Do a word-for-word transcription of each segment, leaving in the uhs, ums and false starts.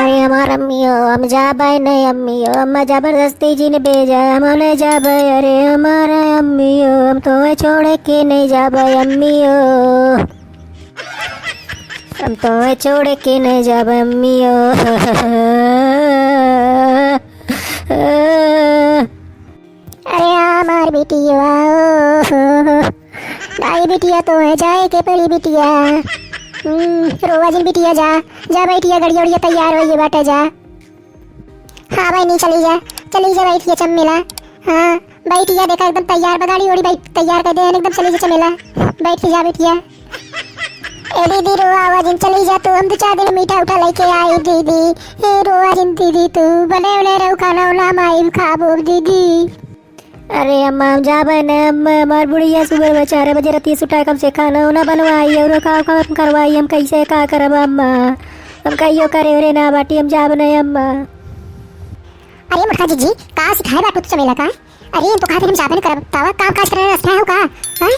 अरे हमार अम्मियो, हम जाबै नहीं अम्मियो, अम्मा जबरदस्ती जिन भेजा, हम नहीं जाबै। अरे हमार अम्मियो, हम तोहे छोड़ के नहीं जाबै अम्मियो, हम तोहे छोड़ के नहीं जाबै अम्मियो। अरे हमार बिटिया, ओ, हो, हो। नाही बिटिया, तोहे जाए के पड़ी बिटिया। हम्म, रोवा जिन बिटिया, जा, जा बिटिया, गड़िया उड़िया तैयार होइए बाटे, जा। हाँ बहिनी, चली जा, चली जा बिटिया चमेला। हाँ, बिटिया देखा एकदम तैयार बा, गाड़ी ओड़ी बैठ तैयार कर दे, एकदम चली जा चमेला, बैठ के जा बिटिया। ए दीदी, रोवा आवा जिन, चली जा तू, हम दो चार दिन मीठा उठा लेके आई दीदी। ए रोवा जिन दीदी, तू बने उन्हें रहू, खाना उना हम आई खाबो दीदी। अरे अम्मा, हम जाबे न अम्मा, हमार बुढ़िया सुबह में चार बजे रतिया सुटाए कम से खाना उना बनवाई और काम काम करवाई, हम कैसे का करब अम्मा? हम कहियो करे रे ना बाटी, हम जाब न अम्मा। अरे मोटका जिज्जी, का सिखाए बाटू तू चमेला का? अरे हम तो कहा थे हम जाबे न करब, तावा काम काज करे रस्ता है का? हैं?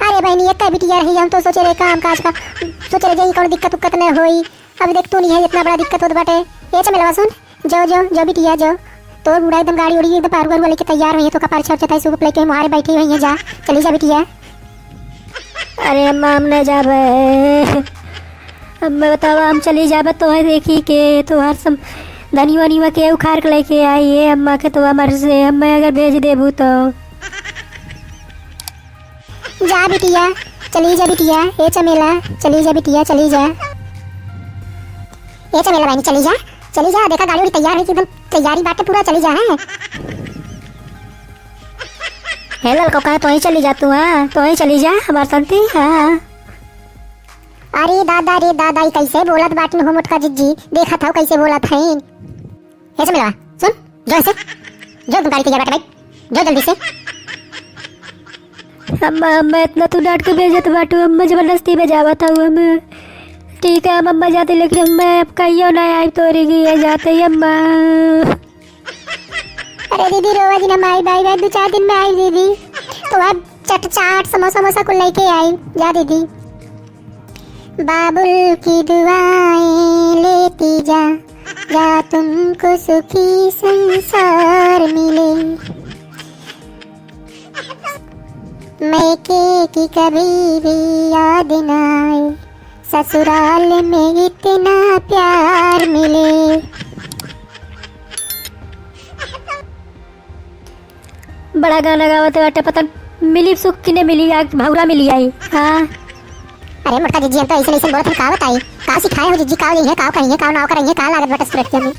अरे बहिनी, एक बिटिया रही, हम तो सोचे रहे काम काज का, सोचे रहे जाई कौनो दिक्कत उक्कत न होई। अभी देख तू नहीं है, इतना बड़ा दिक्कत होत बाटे। ए चमेलवा सुन, जो, जो, जो बिटिया, जो। तोर बूढ़ा एकदम गाड़ी उड़ी एकदम पारू वारू लेके तैयार होइए, तो का परछा उरछा ताई सूप लेके मुहारे बैठी होइए, जा, चली जा बिटिया। अरे अम्मा, हम न जाबे। अम्मा बतावा, हम चली जाबे तोहे देखी के, तोहार सम-, धनिया वनिया के उखाड़ के लेके आई है अम्मा के, तो मर से अम्मा अगर भेज देबू तो। जा बिटिया, चली जा बिटिया, ए चमेला, चली जा बिटिया, चली जा। ए चमेला बहिनी, चली जा, चली जा, देखा गाड़ी उड़ी तैयार है कि एकदम तैयारी बाटे पूरा, चली जा, हैं? हे ललको, कहे तोही चली जा तू, हाँ, तोही चली जा, हमार संती, हाँ। अरे दादा रे दादा, ई कैसे बोलत बाटिन हो मोटका जिज्जी, देखत हौ कैसे बोलत हैं। ए चमेलवा, सुन, जो ऐसे, जो तुम गाड़ी तैयार बाटे भाई, जो जल्दी से। अम्मा, अम्मा, इतना तू डांट के भेजत बाटू, अम्मा जबरदस्ती भेजावत हऊ हम। ठीक है, हम अम्मा जाते, लेकिन अम्मा अब कहियो ना आइब तोरी की ये जाते ही अम्मा। अरे दीदी, रोवा जिन, हम आइब, आइब, आइब, दो चार दिन में आइब दीदी। तो अब चट चाट समोसा समोसा कुल लेके आइब, जा दीदी। बाबुल की दुआएं लेती जा, जा तुमको सुखी संसार मिले। मैके की कभी भी याद ना आए, ससुराल में इतना प्यार मिले। बड़ा गाना गावत बाटे, पता न मिली सुख कि न मिली, या भौरा मिली आई। हाँ। अरे मोटका जिज्जी, हम तो ऐसे ऐसे बोलत हन, का बताई, का सिखाए हो जिज्जी, का जइहे, का करिहे, का नाव करिहे, का लागत बाटे सुरतिया में।